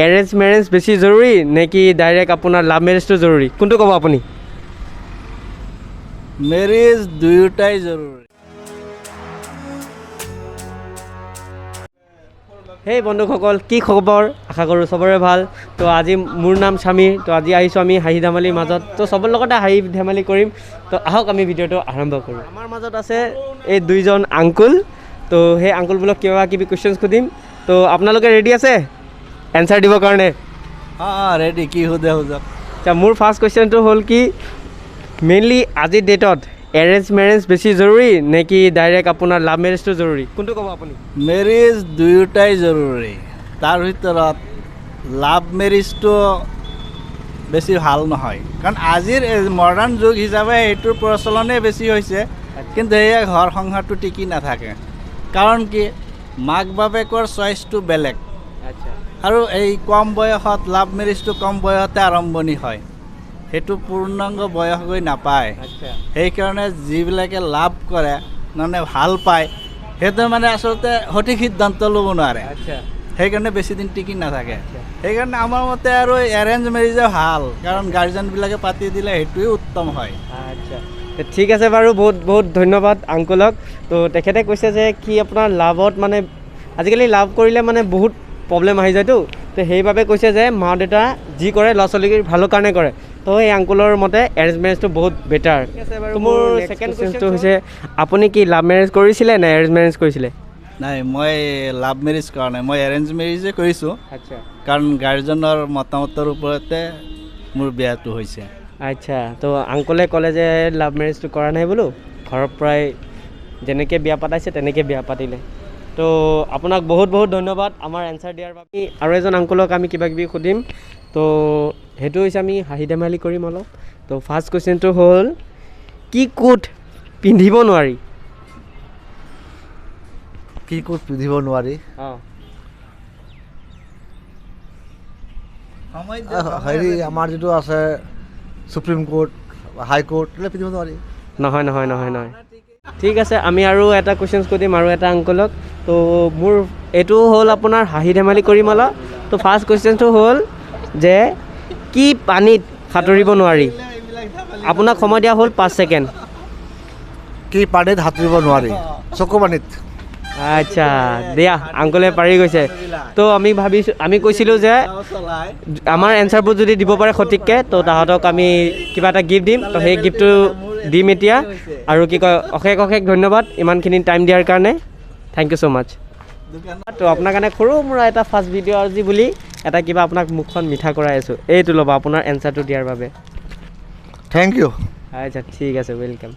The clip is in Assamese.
এৰেঞ্জ মেৰেজ বেছি জৰুৰী নে কি ডাইৰেক্ট আপোনাৰ লাভ মেৰেজটো জৰুৰী, কোনটো ক'ব আপুনি? মেৰেজ দুয়োটাই জৰুৰী। হেই বন্ধুসকল, কি খবৰ? আশা কৰোঁ চবৰে ভাল। তো আজি মোৰ নাম স্বামী। তো আজি আহিছোঁ আমি হাঁহি ধেমালিৰ মাজত, তো চবৰ লগতে হাঁহি ধেমালি কৰিম। তো আহক আমি ভিডিঅ'টো আৰম্ভ কৰোঁ। আমাৰ মাজত আছে এই দুইজন আংকুল। তো সেই আংকুলবোৰক কিবা কিবি কুৱেশ্যনছ সুধিম। তো আপোনালোকে ৰেডি আছে এনচাৰ দিবৰ কাৰণে? অঁ, ৰেডি। কি সোধে সোধক। আচ্ছা, মোৰ ফাৰ্ষ্ট কুৱেশ্যনটো হ'ল কি, মেইনলি আজিৰ ডেটত এৰেঞ্জ মেৰেজ বেছি জৰুৰী নে কি ডাইৰেক্ট আপোনাৰ লাভ মেৰেজটো জৰুৰী, কোনটো ক'ব আপুনি? মেৰেজ দুয়োটাই জৰুৰী। তাৰ ভিতৰত লাভ মেৰেজটো বেছি ভাল নহয়, কাৰণ আজিৰ মডাৰ্ণ যুগ হিচাপে এইটোৰ প্ৰচলনেই বেছি হৈছে। কিন্তু সেয়া ঘৰ সংসাৰটো টিকি নাথাকে। কাৰণ কি, মাক বাপেকৰ চইচটো বেলেগ। আৰু এই কম বয়সত লাভ মেৰেজটো কম বয়সতে আৰম্ভণি হয়, সেইটো পূৰ্ণাংগ বয়স গৈ নাপায়। সেইকাৰণে যিবিলাকে লাভ কৰে, মানে ভাল পায়, সেইটো মানে আচলতে সঠিক সিদ্ধান্ত ল'ব নোৱাৰে। সেইকাৰণে বেছি দিন টিকি নাথাকে। সেইকাৰণে আমাৰ মতে আৰু এৰেঞ্জ মেৰেজে ভাল, কাৰণ গাৰ্জেনবিলাকে পাতি দিলে সেইটোৱে উত্তম হয়। আচ্ছা, ঠিক আছে বাৰু, বহুত বহুত ধন্যবাদ আংকুলক। তো তেখেতে কৈছে যে কি আপোনাৰ লাভত মানে আজিকালি লাভ কৰিলে মানে বহুত প্ৰব্লেম আহি যায়তো, তো সেইবাবে কৈছে যে মা দেউতা যি কৰে ল'ৰা ছোৱালীৰ ভালৰ কাৰণে কৰে। তো এই আংকুলৰ মতে এৰেঞ্জ মেৰেজটো বহুত বেটাৰ। মোৰ ছেকেণ্ড কুৱেশ্যনটো হৈছে, আপুনি কি লাভ মেৰেজ কৰিছিলে নে এৰেঞ্জ মেৰেজ কৰিছিলে? নাই, মই লাভ মেৰেজ কৰা নাই, মই এৰেঞ্জ মেৰেজে কৰিছোঁ। কাৰণ গাৰ্জেনৰ মতামতৰ ওপৰতে মোৰ বিয়াটো হৈছে। আচ্ছা, তো আংকুলে ক'লে যে লাভ মেৰেজটো কৰা নাই বোলো, ঘৰৰ পৰাই যেনেকৈ বিয়া পাতাইছে তেনেকৈ বিয়া পাতিলে। তো আপোনাক বহুত বহুত ধন্যবাদ আমাৰ এনচাৰ দিয়াৰ বাবে। আৰু এজন আংকুলক আমি কিবা কিবি সুধিম। তো সেইটো হৈছে আমি হাঁহি ধেমালি কৰিম অলপ। তো ফাৰ্ষ্ট কুৱেশ্যনটো হ'ল, কি কোট পিন্ধিব নোৱাৰি? কি কোট পিন্ধিব নোৱাৰি? অঁ। হেৰি, আমাৰ যিটো আছে সুপ্ৰিম কোৰ্ট, হাই কোৰ্ট, এইবিলাক পিন্ধিব নোৱাৰি। নহয় নহয় নহয় নহয়, ঠিক আছে, আমি আৰু এটা কুৱেশ্যন সুধিম আৰু এটা আংকুলক। তো মোৰ এইটো হ'ল আপোনাৰ হাঁহি ধেমালি কৰিম অলপ। তো ফাৰ্ষ্ট কুৱেশ্যনটো হ'ল যে কি পানীত সাঁতুৰিব নোৱাৰি? আপোনাক সময় দিয়া হ'ল 5 ছেকেণ্ড। কি পানীত সাঁতুৰিব নোৱাৰি? চকু পানীত। আচ্ছা দিয়া, আংকুলে পাৰি গৈছে। তো আমি ভাবিছোঁ, আমি কৈছিলোঁ যে আমাৰ এনচাৰবোৰ যদি দিব পাৰে সঠিককৈ, তো তাহাঁতক আমি কিবা এটা গিফ্ট দিম। তো সেই গিফ্টটো দিম এতিয়া। আৰু কি কয়, অশেষ অশেষ ধন্যবাদ ইমানখিনি টাইম দিয়াৰ কাৰণে। Thank you so মাছ। তো আপোনাৰ কাৰণে সৰু মোৰা এটা ফাৰ্ষ্ট ভিডিঅ' আজি বুলি এটা কিবা আপোনাক মুখখন মিঠা কৰাই আছোঁ, এইটো ল'ব আপোনাৰ এনচাৰটো দিয়াৰ বাবে। Thank you. আচ্ছা ঠিক আছে, welcome.